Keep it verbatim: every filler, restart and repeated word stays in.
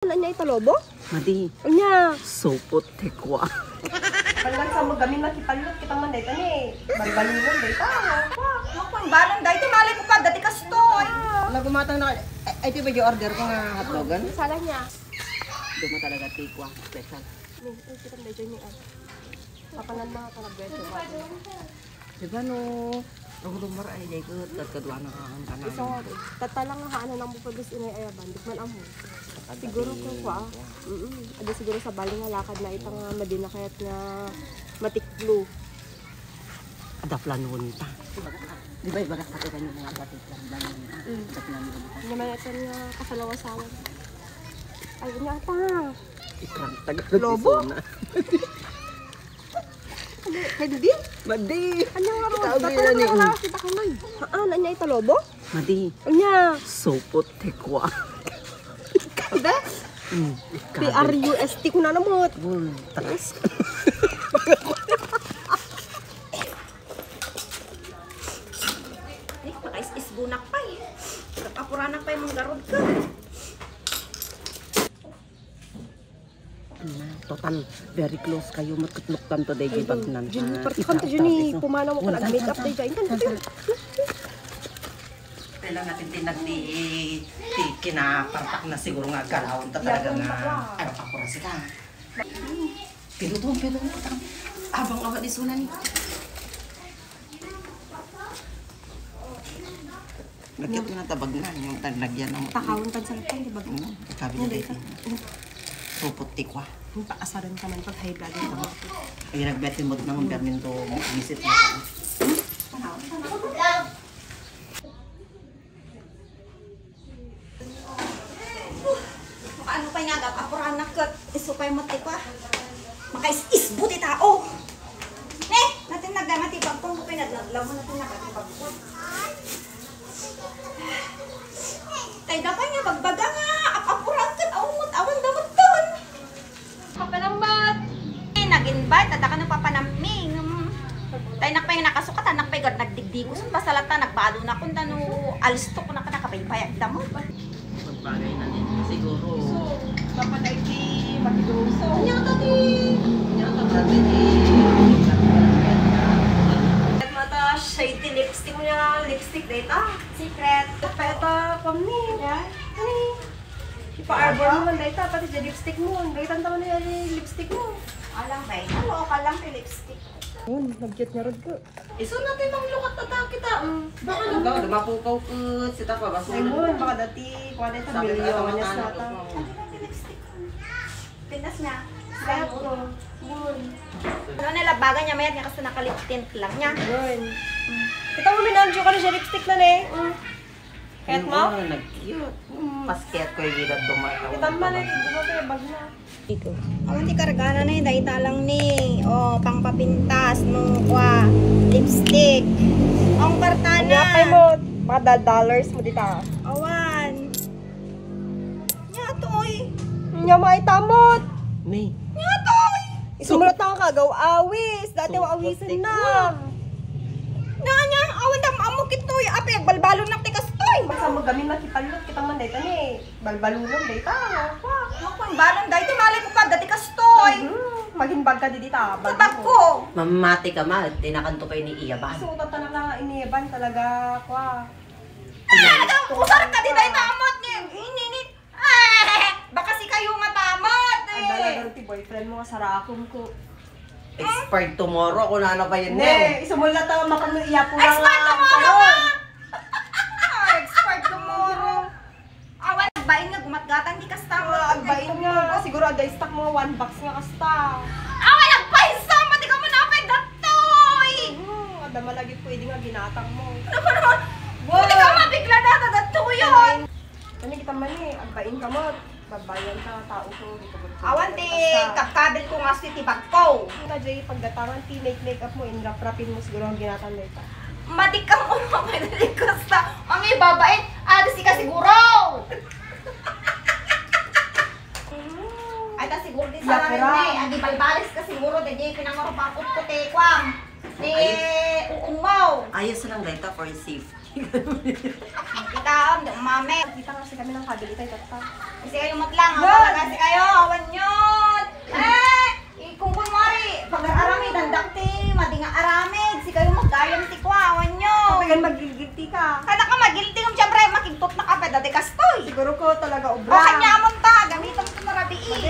Ania ita, lobo? Madi. Ania? Supot ti kua. Hanggang sa magamin na ti pallot, kita man dayta ni balbalungan dayta. Wa, wa, pangbalan dayta, malay ko pa, dati kastoy. Nagumatang na, ay, ay, ito ba yung order ko nga hotdogan? Sala niya. Duma talaga ti kua, special. Ni, ay, kita man dayta ni, ah. Kapanan mga kalabwete. Di ba no, rumrumar ay jay ket kadkaduana nga kanan. Iso, tatta lang nga haan na lang pupwede inay ayaban, di man amo. Siguro kung kua, mm, adi siguro sabali nga lakad na ita nga madi na kayat nga matiklo. Ada planon ta. Di ba, ibaga sa kanya mga batik lang, planon ta. Mm. Ada planon ta. Naman ito nga kasalawasawan. Ay, ania ata. Ikrang taga Lobo? Lobo? Hindi. Madi. Ania nga ron? Ikaw, Ba't Mila, ano ni. Wala kita ka man? Haan, ania ita, lobo? Madi. Ania? Supot ti kua. Kada? Mm, P R U S T ko na namot. Bultas. Ni, pakais-isbunak pa eh. Kapapuranak pa yung manggarod ka. Ano, total, very close kayo, matutlok tanto, day, Ay, gibagnan, Jenny, ha? Parti kanto, Jenny, pumanaw ako, nag-make up, day, dyan. Kailangan natin tinag ti, ti kinapartak na siguro nga galaw, ta talaga nga, ay, pakurasi ka. Pinuto, pinuto, abang awan isunan. Lagyan ko na tabag na, yung tag-, lagyan ng Takawon kan sa lapang, di ba? Oo, ikabi na Hindi, dito. Supot ti kua. Yung paasaran ka man pag high blood mo. Ay, nagbet ni Mod na ng Bermin to, visit na. Makaano pay nga agap-apuranak ket isu pay met ti kua. Makais-isbo ti tao. Ne, natin nagdama ti bagko, kay naglaglamo natin nagati bagko. Tay da pay nga bagbaga nga ap-apuran ket awan met, awan da met ton. Papanambat. Eh, nag-invite, adda kano papanammi. Ngem, tay nak pay nga nakasukat, anak pay gad nagdigdigoson, basta latta, nagbalo na kun tano, alistok na kana, kabaybayag da met. Magbagay na din. Siguro. So, dapat ay di magidoso. Anya ka di? Anya ka di? Mata shade ti lipstick mo niya, lipstick data. Secret. Peta, pamni. Yan. Ani? Ipa-arbor mo man dayta, pati di lipstick mo. Dayta ang tama na yung lipstick mo. Alam ba eh? Ano, okay lang kay lipstick. Yun, nag-cute nga rod ko. Isu na ti manglukat na ta kita. Mm. Baka nag-, mapukaw ko, sita pa, basura. Ay, mo, baka dati, kuha na yung Sabi ko, milyones "Tama na na, ta." Ano? Pinas niya. Sayap ko. Yun. Ano na, labagan niya, mayat niya kasi nakalip tint lang niya. Yun. Kita mo, minanjo ka na siya, lipstick na, ne? Mm. Kayat mo? Ayun, nag-cute. Mm. Mas kayat ko yung gilad ko, mga Kita mo na, di ba, kaya bag na. Ito. Awan ti kargana na, dayta lang ni. Oh, pangpapintas, no, kwa, lipstick. Ang kartana. Anya pay mo, mga dal-, dollars mo dita. Awan. Nya, toy. Nya, maitamot. Ni. Nya, toy. Isumulat na ka, gaw awis. Dati, So, awisen putik na. na. Nanya, awan da maamok itoy. Ape, agbalbalon na ti kastoy. Basta magamin na ti pallot, kita man dayta ni. Balbalulon dayta, wa. Wa, kun balon dayta, malay ko pa, dati kastoy. Mhm. Maging bag ka di dita, bag Sa bag mo. ko. Mamati ka, ma. Tinakan to pa ini iya ban. So, tatanaka ini iya ban talaga, kwa. Ah, usar ka di dayta, amot ni. Ini, ini. Ah, baka si kayo matamot, eh. Ang dalagan ti boyfriend mo, sarakom ko. Expired tomorrow, kung ano pa yun, Ne, eh. Isumullat ang makano iya pura Expired nga tomorrow, karon. ah! Ah, expired tomorrow. Awan, agbain nga gumatgatan di kasta. Ah, agbain nga. Siguro adda stock mo, one box nga kasta. Awan, agbain sa, pati ka mo napay datoy! Hmm, adda malagip pwede nga ginatang mo. Ano ba naman? Buti ka mabigla na, taga tuyo. Kani kita man eh, agbain ka mo. Babayan ka, tao ko, di ka magpapagod. Awan ti Basta. kabkabil ko nga si ti bag ko. Ka, Jay, pagdatangan ti make-makeup mo, inrap-rapin mo siguro ang ginatan na ita. Matikang mo naman, Costa. Ang ibabain, adi si ka siguro. Ay, ta siguro di sa Yakura. rin eh. Adi balbalis ka siguro, di di pinangurupang ko, kutekwang. Ni Ayos. uong mo. Ayos lang, Rita, for safe. Kita, um, di umami. Kita nga Kami nang kabili tayo, tatta. Sikayo met lang, ang talaga sikayo, awan yun. Eh, ikungkun mo ari, pag-aramid, andak ti, madi nga aramid, sikayo maggayam ti kua, awan yun. Tapigan magilgilti ka. Kada ka magilti, kung siyempre, makigtot na ka, pwede di kastoy. Siguro ko talaga O obra.